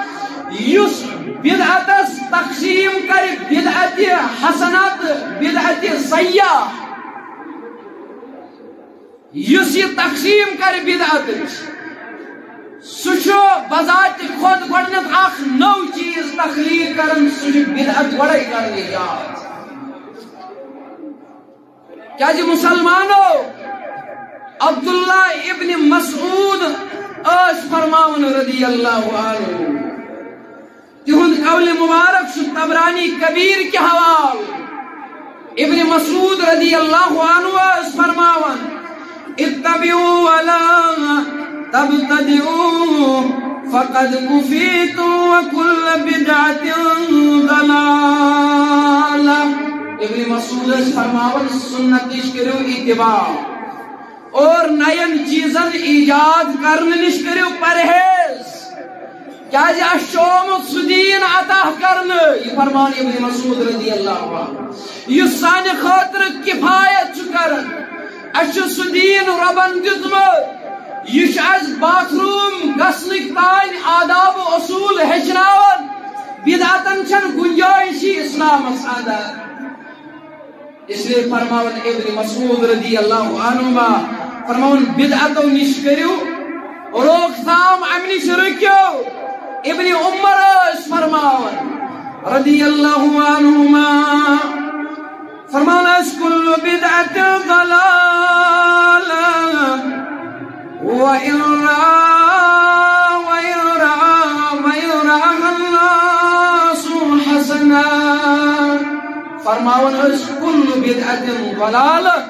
یُس بدعتس تقسیم کرِ بدعت حسنہ تہٕ بدعت سیئہ، یُس یہِ تقسیم کرِ بدعتٕچ، سُہ چھُ بذات خود گۄڈٕنیتھ اکھ نٔو چیٖز تخلیق کران، سُہ چھُ بدعت گۄڈے کرنٕچ یاد۔ کیازِ مسلمانو، عبداللہ ابن مسعود ٲسۍ فرماوان رضی اللہ عنہ، تِہُنٛد قول مبارک چھُ طبرانی کبیر کہِ حوالہٕ۔ ابن مسعود رضی اللہ عنہ ٲسۍ فرماوان، اتبعوا ولا تبتدعوا فقد كفيتم وكل بدعة ضلالة۔ ابن مسعود ٲسۍ فرماوان، سنتٕچ کٔرِو اتباع اور نین چیزن ایجاد کرنہٕ نِش کٔرِو پرہیز۔ کیازِ اَسہِ چھُ آمُت سُہ دیٖن عطا کرنہٕ، یہِ فرمان ابن مسعود رضی اللہ عنہ، یُس سانہِ خٲطرٕ کفایت چھُ کران۔ اَسہِ چھُ سُہ دیٖن رۄبن دیُتمُت، یہِ چھُ اَسہِ باتھ روٗم گژھنٕکۍ تام آداب و اصوٗل ہیٚچھناوان۔ بدعتن چھَنہٕ گُنجٲیشی اِسلامس اندر۔ اس لیے فرماوان ابن مسعود رضی اللہ عنہما، فرماوان، بدعتو نِش کٔرِو روک تھام، اَمہِ نِش رُکِو۔ ابن عمر ٲسۍ فرماوان رضی اللہ عنہما، فرماوان ٲسۍ، كل بدعة ضلالة وإن رأى، وإن رأى، وإن رآها الناس حسنة۔ فرماوان ٲسۍ، كل بدعة ضلالة،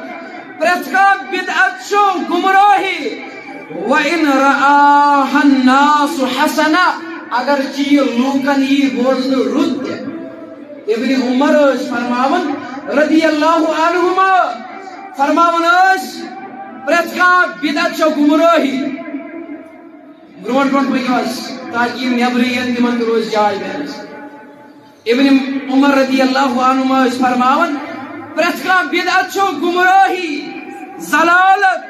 پرٛٮ۪تھ کانٛہہ بدعت چھُ گمراہی۔ وإن رآها الناس حسنة، اگرچہ یہِ لوٗکن یی بوزنہٕ رُت تہِ۔ ابن عمر ٲسۍ فرماوان رضی اللہ عنہما، فرماوان ٲسۍ، پرٛٮ۪تھ کانٛہہ بدعت چھےٚ گمرٲہی۔ برونٛٹھ برونٛٹھ پٔکِو حظ، تاکہِ یِم نیٚبرٕ یِن، تِمن تہِ روزِ جاے محنت۔ ابن عمر رضی اللہ عنہما ٲسۍ فرماوان، پرٛٮ۪تھ کانٛہہ بدعت چھو گمراہی، ضلالت،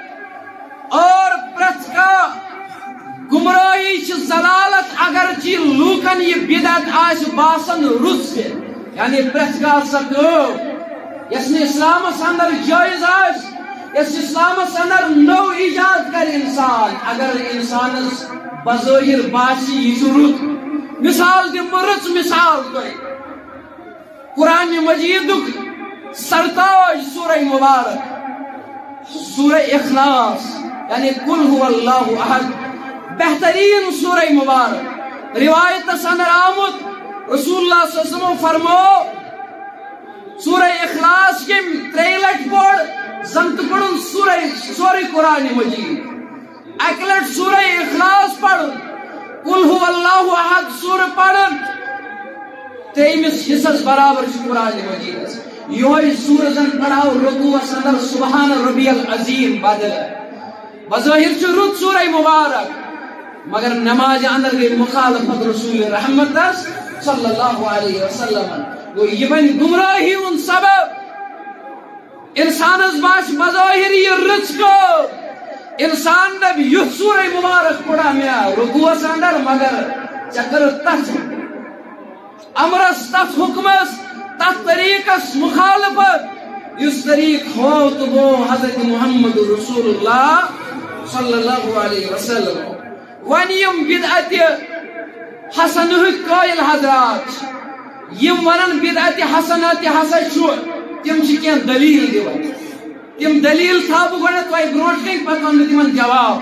اور پرٛٮ۪تھ کانٛہہ گمراہی چھِ ضلالت، اگرچہ لوٗکن یہِ بدعت آسہِ باسان رٕژ تہِ، یعنی پرٛٮ۪تھ کانٛہہ سۄ کٲم یۄس نہٕ اسلامس اندر جٲیز آسہِ، یۄس اسلامس اندر نٔو ایجاد کرِ انسان، اگر انسانس بظٲہر باسہِ یہِ چھُ رُت۔ مثال دِمہٕ بہٕ، رٕژ مثال تۄہہِ۔ قرآن مجیدُک سرتاج سورہ مبارک، سورہ اخلاص، یعنی قل هو اللہ احد، بہترین سورہ مبارک۔ روایتس اندر آمُت، رسول اللہ صلی اللہ علیہ وسلم فرمو، سورہ اخلاص کم ترٛیٚیہِ لٹہِ پوٚر، زن تہٕ پوٚرُن سورہ، سورہ قرآن مجید۔ اکہِ لٹہِ سورہ اخلاص پرُن، قل هو اللہ احد سورہ پرُن، ترٛیٚیمِس حصس برابر چھُ قرآن مجیدس۔ یہوے سورہ زن پرو رکوعس اندر سبحان ربی العظیم بدل۔ بظاہر چھُ رُت سورہ مبارک، مگر نماز اندر گٔے مخالفت رسول رحمتس صلی اللہ علیہ وسلم۔ گوٚو یہِ بنہِ گمراہی ہُنٛد سبب۔ انسانس باسہِ بظاہر یہِ رٕژ کٲم۔ انسان دپہِ، یُتھ سورہ مبارک پرا مےٚ رکوعس اندر، مگر ژےٚ کٔرٕتھ تتھ امرس، تتھ حکمس، تتھ طریقس مخالفت، یُس طریق ہوو تہٕ بوو حضرت محمد رسول اللہ صلی اللہ علیہ وسلم۔ وۄنۍ یِم بدعت حسنہٕکۍ قٲیل حضرات چھِ، یِم ونان بدعت حسنہ تہِ ہسا چھُ، تِم چھِ کینٛہہ دلیل دِوان۔ تِم دلیل تھاوٕ بہٕ گۄڈٕ تۄہہِ برونٛٹھ کنہِ، پتہٕ ونہٕ بہٕ تِمن جواب۔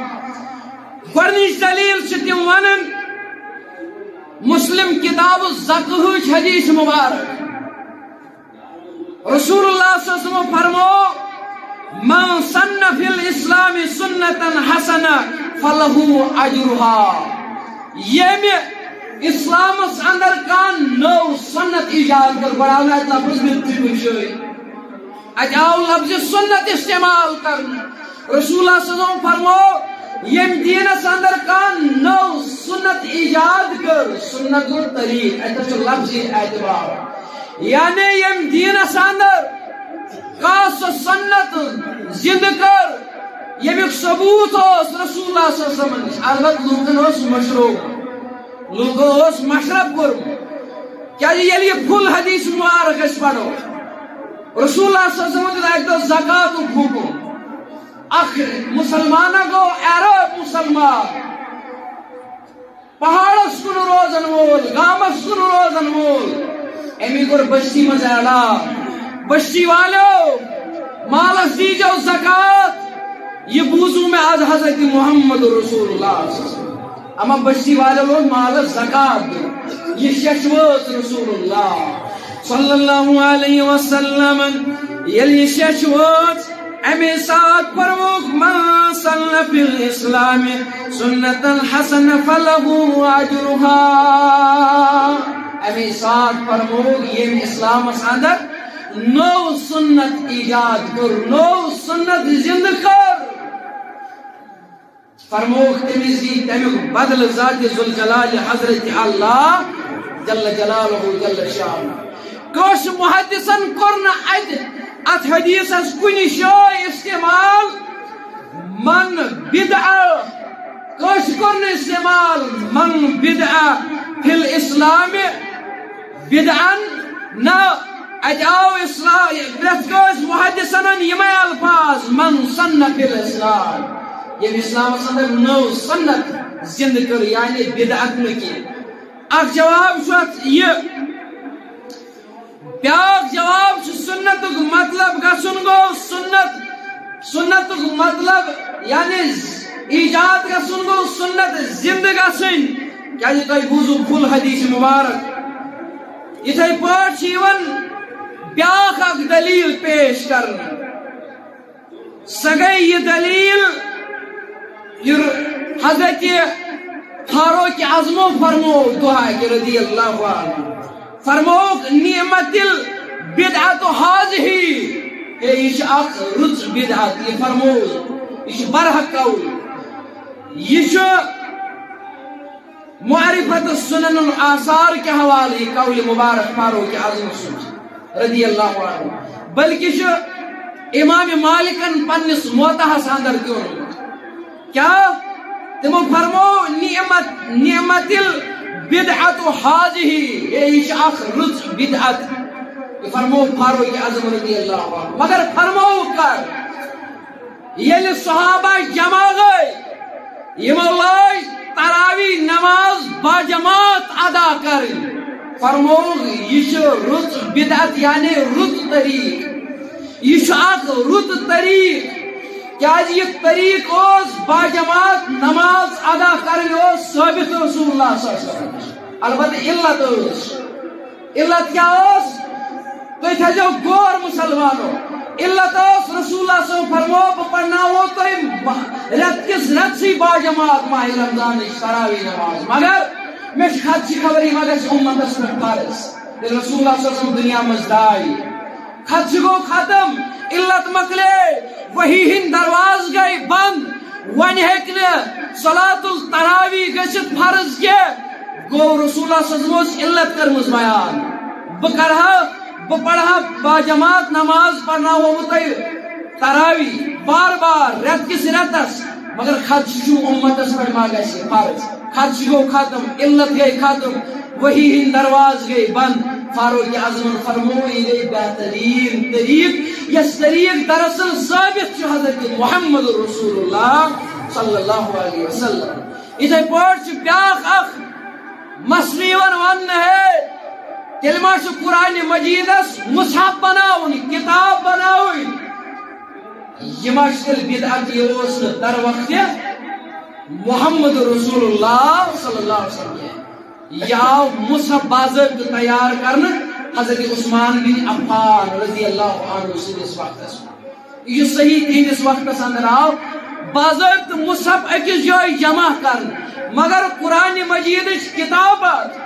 گۄڈٕنِچ دلیل چھِ تِم ونان، مسلم کتاب الزکاہٕچ حدیث مبارک۔ رسول اللہ صلی اللہ علیہ وسلم فرمو، من سن فی الاسلام سنتا حسنہ فلہ اجرہا۔ ییٚمہِ اسلامس اندر کانٛہہ نٔو سنت ایجاد کٔر، گۄڈٕ آو نہٕ اتہِ لفظ مِلتھٕے کُنہِ جایہِ۔ اتہِ آو لفظ سنت استعمال کرنہٕ۔ رسول اللہ صلی اللہ علیہ وسلم فرمو، ییٚمہِ دیٖنس اندر کانٛہہ نٔو سنت ایجاد کٔر، سنت گوٚو طریق، اتہِ چھُ لفظی اعتبار۔ یعنی ییٚمہِ دیٖنس اندر کانٛہہ سۄ سنت زندٕ کٔر، ییٚمیُک ثبوت اوس رسول اللہ صلی اللہ علیہ وسلم نِش۔ البتہ لوٗکن اوس مشروب، لوٗکو اوس مشرب کوٚرمُت۔ کیازِ ییٚلہِ یہِ full حدیث مبارک أسۍ پرو، رسول اللہ صلی اللہ علیہ وسلم دیُت اکہِ دۄہ زکاتُک حکم۔ اکھ مسلمانہ گوٚو عرب مسلمان، پہاڑس کُن روزن وول، گامس کُن روزن وول، أمی کوٚر بستی منٛز اعلان، بستی والیو، مالس دیٖزیو زکات۔ یہِ بوٗزُم مےٚ از حضرت محمد رسول اللہ صلی اللہ علیہ وسلم۔ اما بستی والٮ۪ن اوس مالس زکات دیُن۔ یہِ شیٚچھ وٲژ رسول اللہ صلی اللہ علیہ وسلم۔ ییٚلہِ یہِ شیٚچھ وٲژ، اَمے ساتہٕ فرمووُکھ، من سن فی الاسلام سنتا حسنہ فلہ اجرہا۔ اَمے ساتہٕ فرمووُکھ، ییٚمۍ اسلامس اندر نٔو سنت ایجاد کٔر، نٔو سنت زندٕ کٔر، فرمووُکھ، تٔمِس دی تَمیُک بدلہٕ ذات ذوالجلال حضرت اللہ جل جلالہ جل شانہ۔ کٲنٛسہِ محدثن کوٚر نہٕ اَتہِ اَتھ حدیثس کُنہِ جایہِ استعمال من بدعہ، کٲنٛسہِ کوٚر نہٕ استعمال من بدعہ فی الاسلام بدعا، نہ، اتہِ آو اسلام، پرٛٮ۪تھ کٲنٛسہِ محدثن یِمے الفاظ، من سن فی الاسلام، ییٚمۍ اسلامس اندر نٔو سنت زندٕ کٔر، یعنی بدعت نہٕ کینٛہہ۔ اکھ جواب چھُ اتھ یہِ۔ بیاکھ جواب چھُ، سنتُک مطلب گژھُن گوٚو سنت، سنتُک مطلب یعنی ایجاد گژھُن گوٚو سنت زندٕ گژھٕنۍ۔ کیازِ تۄہہِ بوٗزُو full حدیث مبارک۔ یِتھے پٲٹھۍ چھِ یِوان بیاکھ اکھ دلیل پیش کرنہٕ۔ سۄ گٔے یہِ دلیل، یہِ حضرت فاروق اعظمو فرمو دعا کہ رضی اللہ عنہ، فرمووُکھ، نعمت البدعۃ ہذہ، ہے، یہِ چھِ اکھ رٕژ بدعت، یہِ فرموو، یہِ چھُ برحق قول، یہِ چھُ معرفت سنن الاثار کہِ حوالہٕ یہِ قول مبارک فاروق اعظم سُنٛد رضی اللہ عنہ، بلکہِ چھُ امام مالکن پننِس موطاہس اندر تہِ اوٚنمُت۔ کیٛاہ؟ تِمو فرمو، "نعمت، نعمت البدعت هذه، ہے، یہِ چھِ اکھ رٕژ بدعت۔" یہِ فرمو فاروق اعظم رضی اللہ عنہ۔ مگر فرمووُکھ کر؟ ییٚلہِ صحابہ جمع گٔے، یِمو لٲج تراویح نماز باجماعت ادا کرٕنۍ۔ فرمووُکھ، یہِ چھِ رٕژ بدعت، یعنی رُت طریٖق۔ یہِ چھُ اکھ رُت طریٖق، کیازِ یہِ طریٖق اوس باجماعت نماز ادا کرٕنۍ، اوس ثٲبت رسول اللہ صلی اللہ علیہ وسلم۔ البتہ علت ٲس۔ علت کیٛاہ اوس؟ تُہۍ تھٲیزیو غور مسلمانو۔ علت اوس، رسول اللہ صلی اللہ علیہ وسلم فرموو، "بہٕ پرناوو تۄہہِ ب-، رٮ۪تہٕ کِس رٮ۪تسٕے باجماعت ماہِ رمضانٕچ تراویح نماز، مگر مےٚ چھِ خدشہِ خبر یہِ ما گژھِ اُمتس پٮ۪ٹھ فرض۔" ییٚلہِ رسول اللہ صلی اللہ علیہ وسلم دُنیا منٛز درٛاے، خدشہِ گوٚو ختم، علت مۄکلے، وحی ہٕنٛدۍ دروازٕ گٔے بنٛد، وۄنۍ ہیٚکہِ نہٕ صلاۃ التراویح گٔژھِتھ فرض کینٛہہ۔ گوٚو رسول اللہ صلی اللہ علیہ وسلم اوس علت کٔرمٕژ بیان، بہٕ کرٕ ہا، بہٕ پرٕ ہا باجماعت نماز، پرناوو بہٕ تۄہہِ تراویح بار بار رٮ۪تہٕ کِس رٮ۪تس، مگر خدشہِ چھُ اُمتس پٮ۪ٹھ ما گژھِ فرض۔ خدشہِ گوٚو ختم، علت گٔے ختم، وحی ہٕنٛدۍ دروازٕ گٔے بنٛد۔ فاروق اعظمن فرموو، یہِ گٔے بہتریٖن طریٖق، یۄس طریٖق دراصل ثٲبت چھُ حضرت محمد رسول اللہ صلی اللہ علیہ وسلم۔ یِتھے پٲٹھۍ چھُ بیٛاکھ اکھ مسلہٕ یِوان وننہٕ، ہے، تیٚلہِ ما چھُ قرآن مجیدس مصحف بناوُن، کتاب بناوٕنۍ؟ یہِ ما چھُ تیٚلہِ بدعت؟ یہِ اوس نہٕ در وقتِ محمد رسول اللہ صلی اللہ علیہ وسلم کینٛہہ۔ یہِ آو مصحف باضٲبطہٕ تیار کرنہٕ حضرت عثمان بن عفان رضی اللہ عنہ سٕنٛدِس وقتس منٛز۔ یہِ چھُ صحیح، تِہنٛدِس وقتس اندر آو باضٲبطہٕ مصحف أکِس جایہِ جمع کرنہٕ، مگر قرآن مجیدٕچ کتابت،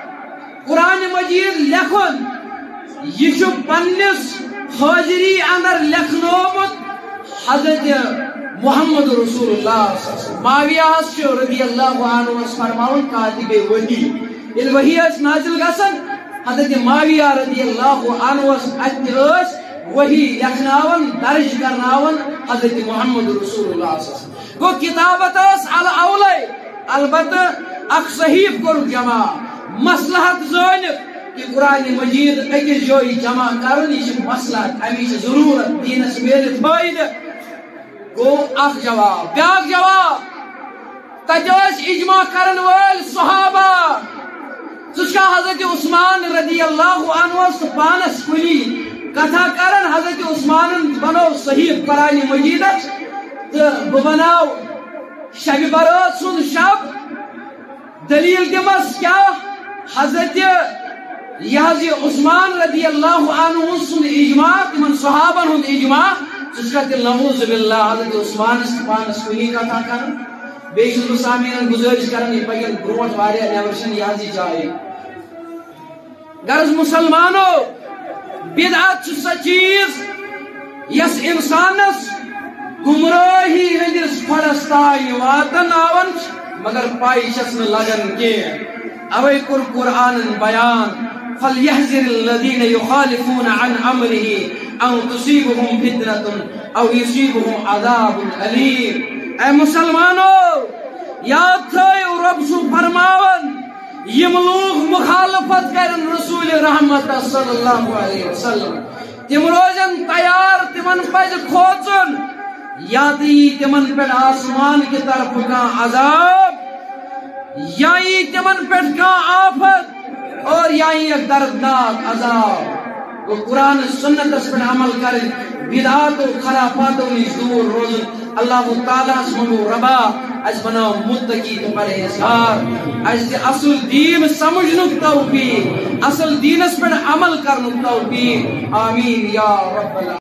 قرآن مجید لیکھُن، یہِ چھُ پننِس حٲضری اندر لیکھنومُت حضرت محمد رسول اللہ صلی اللہ علیہ وسلم۔ معاویہ ہس چھُ رضی اللہ عنہ ہس فرماوان کاتب وحی، ییٚلہِ وحی ٲس نازل گژھان، حضرت معاویہ رضی اللہ عنہ ہس اتھِ ٲس وحی لیکھناوان، درج کرناوان حضرت محمد رسول اللہ صلی اللہ علیہ وسلم۔ گوٚو کتابت ٲس الاولے، البتہ اکھ صحیف کوٚرُکھ جمع، مصلحت زٲنِتھ کہِ قرآن مجید أکِس جایہِ جمع کرُن، یہِ چھِ مصلحت، اَمِچ چھِ ضروٗرت، دیٖنَس میلہِ فٲیدٕ۔ گوٚو اکھ جواب۔ بیٛاکھ جواب، تَتہِ ٲسۍ اجماع کرن وٲلۍ صحابہ۔ ژٕ چھُکھا حضرت عثمان رضی اللہ عنہ ہس تہٕ پانس کُنی کتھا کران؟ حضرت عثمانن بنوو صحیح قرآن مجیدس تہٕ بہٕ بناو شبِ برات سُنٛد شب۔ دلیل دِمس کیٛاہ؟ حضرت یہِ حض یہِ عثمان رضی اللہ عنہ سُنٛد اجماع، تِمن صحابن ہُنٛد اجماع۔ ژٕ چھُکھا تیٚلہِ نعوذ باللہ حضرت عثمانس تہٕ پانس کُنی کتھا کران؟ بیٚیہِ چھُس بہٕ سامعیٖنن گُزٲرِش کران، یہِ پکن برونٛٹھ واریاہ، نٮ۪بر چھنہٕ یہِ حظ یہِ جایے۔ غرض مسلمانو، بدعت چھُ سۄ چیٖز یۄس انسانس گمرٲہی ہٕنٛدِس کھۄڈس تام واتناوان چھِ، مگر پَے چھَس نہٕ لگان کینٛہہ۔ اوے کوٚر قرآنن بیان، "فَلْيَحْذَرِ الَّذِينَ يُخَالِفُونَ عَنْ أَمْرِهِ أَنْ تُصِيبَهُمْ فِتْنَةٌ أَوْ يُصِيبَهُمْ عَذَابٌ أَلِيمٌ۔" اے مسلمانو، یاد تھٲیِو، رۄب چھُ فرماوان، یِم لوٗکھ مُخالفت کرن رسول رحمت صلی اللہ علیہ وسلم، تِم روزن تیار، تِمن پزِ کھوژُن، یا تہِ یی تِمن پٮ۪ٹھ آسمان کہِ طرفہٕ کانٛہہ عذاب، یا یی تِمن پٮ۪ٹھ کانٛہہ آفت، اور یا یی اکھ دردناک عذاب۔ گوٚو قرآن سنتس پٮ۪ٹھ عمل کرٕنۍ، بدعات و خرافاتو نِش دوٗر روزُن۔ اللہ تعالیٰ ہس منٛگو، ربا، اسہِ بناو متقی تہٕ پرہیزگار، اسہِ دِ اصل دیٖن سمجھنُک توفیق، اصل دیٖنس پٮ۪ٹھ عمل کرنُک توفیق۔ آمین یا رب العالمین۔